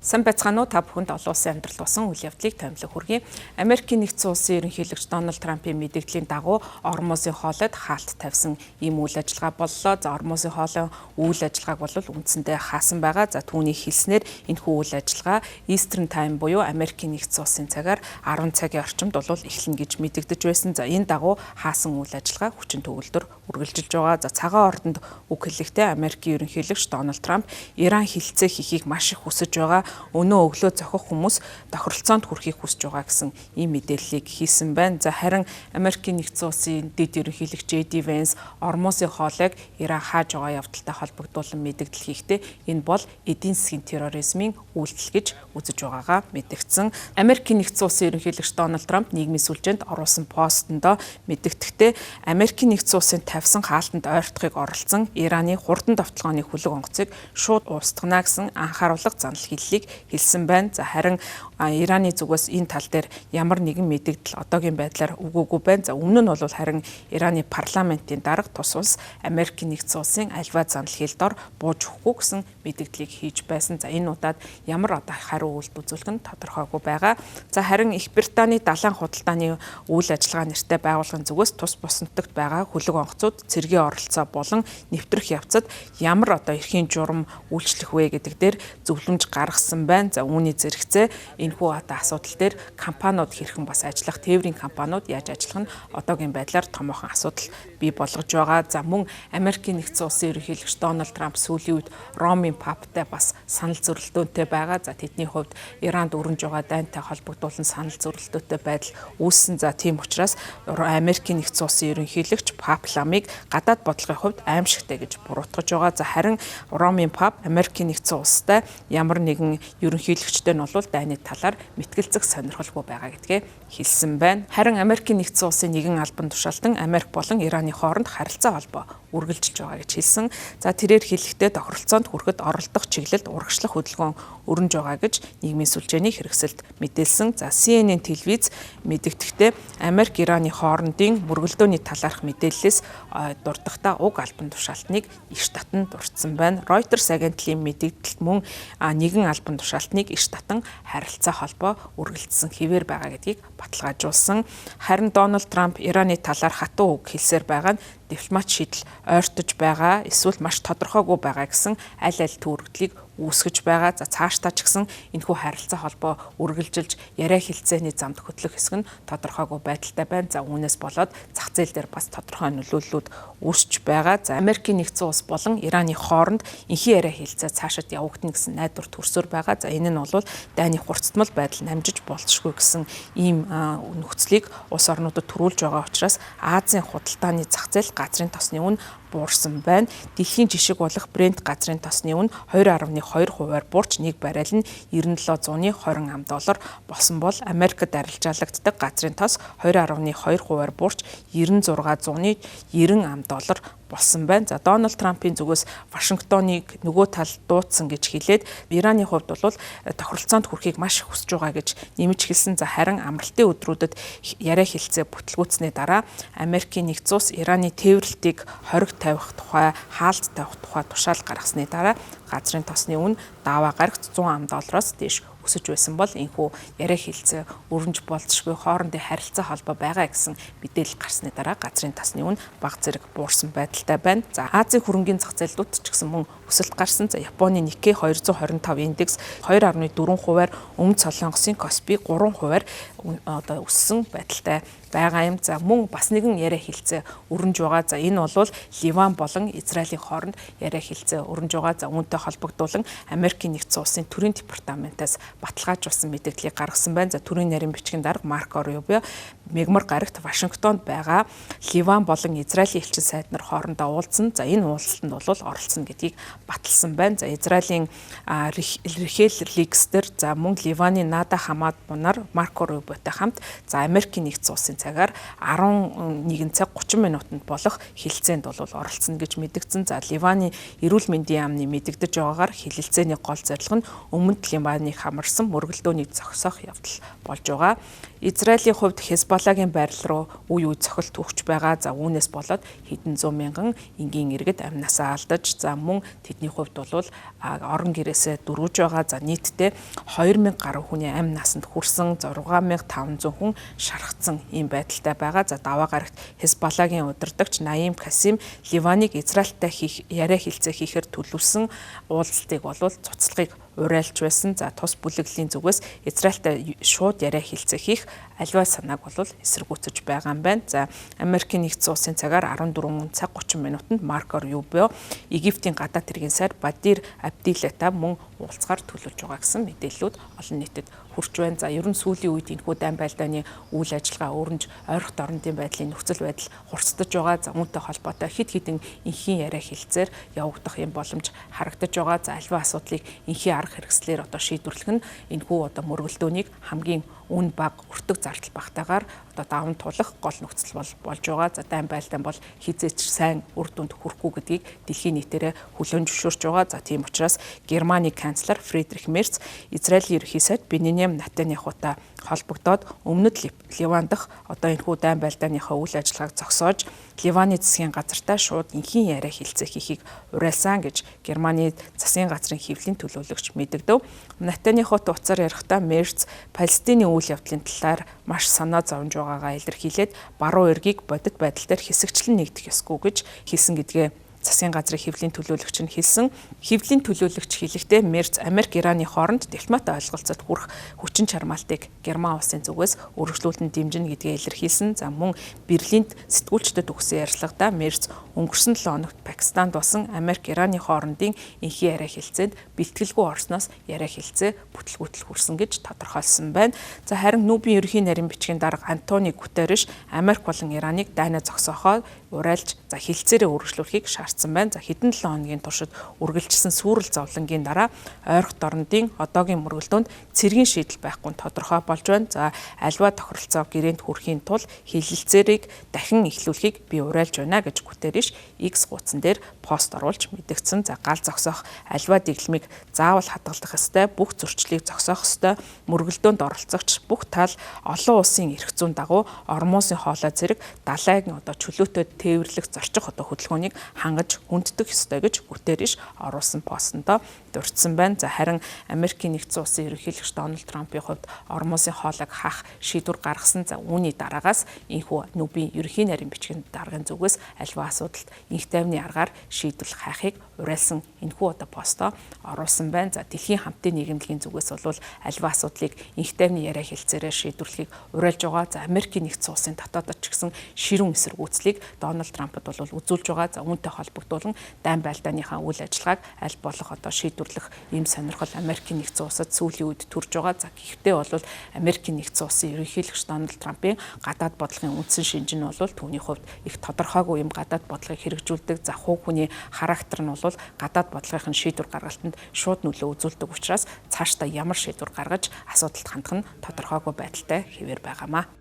Сайн байцгаана уу, та бүхэнд олон улсын амьдрал болсон үйл явдлыг томилох хүргэе. Америкийн нэгдсэн улсын ерөнхийлөгч Дональд Трампын мэдэгдлийн дагуу Ормузын хоолойд хаалт тавьсан ийм үйл ажиллагаа боллоо. За, Ормузын хоолойн үйл ажиллагааг бол үндсэндээ хаасан байгаа. За, түүний хэлснээр энэхүү үйл ажиллагаа Eastern Time буюу Америкийн нэгдсэн улсын цагаар 10 цагийн орчимд бол эхэлнэ гэж мэдэгдэж байсан. За, энэ дагуу хаасан үйл ажиллагаа хүчин төгөлдөр үргэлжилж байгаа. За, цагаан ордонд үг хэлэхдээ Америкийн ерөнхийлөгч Дональд Трамп Иран хэлэлцээ хийхийг маш их хүсэж байгаа. Өнөө өглөө зохих хүмүүс тохиролцоонд хүрэхийг хүсэж байгаа гэсэн ийм мэдээллийг хийсэн байна. За, харин Америкийн нэгдсэн улсын дэд ерөнхийлөгч J.D. Vance Ормузын хоолойг Иран хааж байгаа явдалтай холбогдуулан мэдэгдэл хийхдээ энэ бол эдийн засгийн терроризмын үйлдэл гэж үзэж байгаагаа мэдэгдсэн. Америкийн нэгдсэн улсын ерөнхийлөгч Дональд Трамп нийгмийн сүлжээнд оруулсан постондоо мэдэгдэхдээ Америкийн нэгдсэн улсын тавьсан хаалтанд ойртохыг оролдсон Ираны хурдан довтолгооны хөлөг онгоцыг шууд устгана гэсэн анхааруулга занал хэллийг хэлсэн байна. За, харин Ираны зүгээс энэ тал дээр ямар нэгэн мэдэгдэл одоогийн байдлаар өгөөгүй байна. За, өмнө нь бол харин Ираны парламентын дарга тус улс Америкийн нэгдсэн улсын альва занал хэл дор бууж өгөхгүй гэсэн мэдэгдлийг хийж байсан. За, энэ удаад ямар одоо хариу үйлдэл үзүүлэх нь тодорхойгүй байгаа. За, харин Их Британий далайн худалдааны үйл ажиллагаа нэртэй байгууллагын зүгээс тус бус нутагт байгаа хөлөг онгоцууд цэргийн оролцоо болон нэвтрэх явцад ямар одоо эрхийн журам үйлчлэх вэ гэдэг дээр зөвлөмж гаргасан байна. За, үүний зэрэгцээ энэхүү одоо асуудал дээр компаниуд хэрхэн бас ажиллах, тээврийн компаниуд яаж ажиллах нь одоогийн байдлаар томоохон асуудал бий болгож байгаа. За, мөн Америкийн нэгдсэн улсын ерөнхийлөгч Дональд Трамп сүүлийн үед Ромын паптай бас санал зөрөлдөөнтэй байгаа. За, тэдний хувьд Иранд өрнөж байгаа дайнтай холбогдуулан санал зөрөлдөөтэй байдал үүссэн. За, тийм учраас Америкийн нэгдсэн улсын ерөнхийлөгч Пап ламыг гадаад бодлогын хувьд аимшигтай гэж буруутгаж байгаа. За, харин Ромын пап Америкийн нэгдсэн улстай ямар нэгэн ерөнхийлөгчтэй нь бол дайны талаар мэтгэлцэх сонирхолгүй байгаа гэдгээ хэлсэн байна. Харин Америкийн нэгдсэн улсын нэгэн албан тушаалтан Америк болон Ираны хооронд харилцаа холбоо үргэлжилж байгаа гэж хэлсэн. За, тэрээр хэлэхдээ тохиролцоонд хүрэхэд оролдох чиглэлд урагшлах хөдөлгөөн өрнөж байгаа гэж нийгмийн сүлжээний хэрэгсэлд мэдээлсэн. За, CNN телевиз мэдэгдэхдээ Америк Ираны хоорондын мөргөлдөөний талаарх мэдээллээс дурдахдаа уг албан тушаалтныг иш татан дурдсан байна. Reuters агентлалын мэдэгдэлд мөн нэгэн албан тушаалтныг иш татан харилцаа холбоо үргэлжлсэн хэвээр байгаа гэдгийг баталгаажуулсан. Харин Дональд Трамп Ираны талаар хатуу үг хэлсээр байгаа нь дипломат шийдэл ойртож байгаа эсвэл маш тодорхойгүй байгаа гэсэн аль аль түүрэгдлийг үүсгэж байгаа. За, цаашдаа ч гэсэн энэхүү харилцаа холбоо үргэлжилж яриа хэлцээний замд хөтлөх хэсэг нь тодорхойгүй байдалтай байна. За, үүнээс болоод зах зээл дээр бас тодорхой нөлөөллүүд үүсч байгаа. За, Америкийн нэгдсэн улс болон Ираны хооронд энхий яриа хэлцээ цаашид явагдана гэсэн найдвар төрсөөр байгаа. За, энэ нь бол дайны хурцтмал байдал намжиж болцшгүй гэсэн ийм нөхцөлийг улс орнуудад төрүүлж байгаа учраас Азийн худалдааны зах зээл газрын тосны үн буурсан байна. Дэлхийн жишг болох Brent газрын тосны үн 2.2 хувиар буурч нэг баррел нь 9720 ам доллар болсон бол Америкт арилжаалагддаг газрын тос 2.2 хувиар буурч 9690 ам доллар болсон байна. За, Дональд Трампын зүгээс Вашингтоныг нөгөө тал дуудсан гэж хэлээд Ираны хувьд бол тохиролцоонд хүрэхийг маш их хүсэж байгаа гэж нэмж хэлсэн. За, харин амралтын өдрүүдэд яриа хэлцээ бүтлгүүцсэний дараа Америкийн нэгдсэн улс Ираны тээвэрлэлтийг хориг тавих тухай, хаалт тавих тухай тушаал гаргасны дараа газрын тосны үн дааваа гарагт 100 ам доллароос дээш өсөж байсан бол энэхүү яриа хэлцээ өрнөж болзошгүй хоорондын харилцаа холбоо байгаа гэсэн мэдээлэл гарсны дараа газрын тосны үн бага зэрэг буурсан байдалтай байна. За, Азийн хөрөнгийн зах зээлдүүд ч гэсэн мөн өсөлт гарсан. За, Японы Nikkei 225 индекс 2.4 хувиар, Өмнөд Солонгосын Коспи 3 хувиар одоо өссөн байдалтай байгаа юм. За, мөн бас нэгэн яриа хэлцээ өрнөж байгаа. За, энэ бол Ливан болон Израилийн хооронд яриа хэлцээ өрнөж байгаа. За, үүнтэй холбогдуулан Америкийн нэгдсэн улсын төрийн департаментаас баталгаажуулсан мэдээллийг гаргасан байна. За, төрийн нарийн бичгийн дарга Марко Рубио мягмар гарагт Вашингтонд байгаа Ливан болон Израилийн элчин сайд нар хоорондоо уулзсан. За, энэ уулзалтанд бол оролцсон гэдгийг баталсан байна. За, Израилийн Рихел Лигстер, за мөн Ливаны Нада Хамад бунаар Марко Рубиотой хамт за Америкийн нэгдсэн улсын цагаар 11 цаг 30 минутанд болох хэлцээнд бол оролцсон гэж мэдэгдсэн. За, Ливаны эрүүл мэндийн яамны мэдэгдэж Харагдаж байгаагаар хэлэлцээний гол зорилго нь өмнөд Ливаныг хамарсан мөргөлдөөнийг зогсоох явдал болж байгаа. Израилийн хувьд Хезболлагийн байрлал руу үе үе цохилт өгч байгаа. За үүнээс болоод хэдэн зуун мянган энгийн иргэд амнасаа алдаж, за мөн тэдний хувьд бол орон гэрээсээ дөрвөж байгаа. За нийтдээ 2000 гаруй хүний амь насанд хүрсэн, 6500 хүн шархацсан ийм байдалтай байгаа. За даваа гарагт Хезболлагийн удирдагч Наим Касим Ливаныг Израильтай хийх яриа хэлцээ хийхээр төлөвлөсөн уулзалтыг бол цуцлагыг уриалж байсан. За тус бүлэглэлийн зүгээс Израильтай шууд яриа хэлцээ хийх аливаа санааг бол эсэргүүцэж байгаа юм байна. За Америкийн нэгдсэн улсын цагаар 14 цаг 30 минутанд Марко Рубио Египтийн гадаад хэргийн сайд Бадир Абдилата мөн уулзахаар төлөвлөж байгаа гэсэн мэдээллүүд олон нийтэд хүрч байна. За ер нь сүүлийн үед энэхүү дайн байлдааны үйл ажиллагаа өрнж ойрхот орондын байдлын нөхцөл байдал хурцдаж байгаа. За үүнтэй холбоотой хэд хэдэн энхийн яриа хэлцээр явагдах юм боломж харагдаж байгаа. За аливаа асуудлыг энхийн арга хэрэгслээр одоо шийдвэрлэх нь энэхүү одоо мөргөлдөөнийг хамгийн үн баг өртөг зардал багтаагаар одоо даван туулах гол нөхцөл болж байгаа. За дайн байлдаан бол хизээч сайн үр дүнд хүрэхгүй гэдгийг дэлхийн нийтээрээ хүлээн зөвшөөрч байгаа. За тийм учраас Германы канцлер Фридрих Мерц Израилийн ерөнхий сайд Беньямин Нетаньяхутай холбогдоод өмнөд Ливан дахь одоо энэхүү дайн байлдааныхаа үйл ажиллагааг зогсоож Ливаны засгийн газартай шууд энхийн яриа хэлцээ хийхийг уриалсан гэж Германы засгийн газрын хэвлэлийн төлөөлөгч мэдэгдэв. Нетаньяхутай утсаар ярихдаа Мерц Палестины үйл явдлын талаар маш санаа зовж байгаагаа илэрхийлээд баруун эргийг бодит байдал дээр хэсэгчлэн нэгдэх ёсгүй гэж хэлсэн гэдгээ засгийн газрын хэвлэлийн төлөөлөгч нь хэлсэн. Хэвлэлийн төлөөлөгч хэлэхдээ Мерц Америк Ираны хооронд дипломат ойлголцоод хүрэх хүчин чармаалтыг Герман улсын зүгээс өргөжлүүлэн дэмжинэ гэдгээ илэрхийлсэн. За мөн Берлинд сэтгүүлчдэд өгсөн ярилцлагадаа Мерц өнгөрсөн 7 хоногт Пакистанд болсон Америк Ираны хоорондын энхийн яриа хэлцээнд бэлтгэлгүй орсноос яриа хэлцээ бүтлгүүтэл хүрсэн гэж тодорхойлсон байна. За харин Нүүбийн ерөнхий нарийн бичгийн дарга Антони Гутерриш Америк болон Ираныг дайнаа зогсоохоо уриалж за хэлцээрээ үргэлжлүүлэхийг шаардсан байна. За хэдэн 7 хоногийн туршид үргэлжилсэн сүүрэл зовлонгийн дараа ойрхот орондын одоогийн мөргөлдөөнд цэргийн шийдэл байхгүй нь тодорхой болж байна. За аливаа тохиролцоо гэрээнд хүрэхийн тулд хэлэлцээрийг дахин эхлүүлэхийг би уриалж байна гэж Гутерриш X хуудсан дээр пост оруулж мэдгдсэн. За гал зогсоох аливаа дэглэмийг заавал хадгалах ёстой, бүх зөрчлийг зогсоох ёстой, мөргөлдөөнд оролцогч бүх тал олон улсын эрх зүйн дагуу Ормузын хоолой зэрэг далайг одоо чөлөөтэй тээвэрлэх зорчих одоо хөдөлгөөнийг хангаж хүндэтгэх ёстой гэж Гутерриш оруулсан постондоо дурдсан байна. За харин Америкийн нэгдсэн улсын ерөнхийлөгч Дональд Трампын хувьд Ормузын хоолойг хаах шийдвэр гаргасан. За үүний дараагаас энэхүү Нүүбийн ерөнхий нарийн бичгийн даргын зүгээс аливаа асуудалд инх тайвны аргаар шийдвэрлэх хайхыг уриалсан энэхүү одоо постоо оруулсан байна. За дэлхийн хамтын нийгэмлэгийн зүгээс бол аливаа асуудлыг инх тайвны яриа хэлцээрээ шийдвэрлэхийг уриалж байгаа. За Америкийн нэгдсэн улсын дотоодод ч гэсэн ширүүн эсэргүүцлийг Дональд Трампд бол үзүүлж байгаа. За үүнтэй холбогдуулан дайн байлдааныхаа үйл ажиллагааг аль болох одоо шийдвэрлэх ийм сонирхол Америкийн нэгдсэн улсад сүүлийн үед төрж байгаа. За гэхдээ бол Америкийн нэгдсэн улсын ерөнхийлөгч Дональд Трампын гадаад бодлогын үндсэн шинж нь бол түүний хувьд их тодорхойгүй юм гадаад бодлогыг хэрэгжүүлдэг. За хувь хүний характер нь бол гадаад бодлогын шийдвэр гаргалтанд шууд нөлөө үзүүлдэг учраас цаашдаа ямар шийдвэр гаргаж асуудалд хандах нь тодорхойгүй байдалтай хэвээр байгаамаа.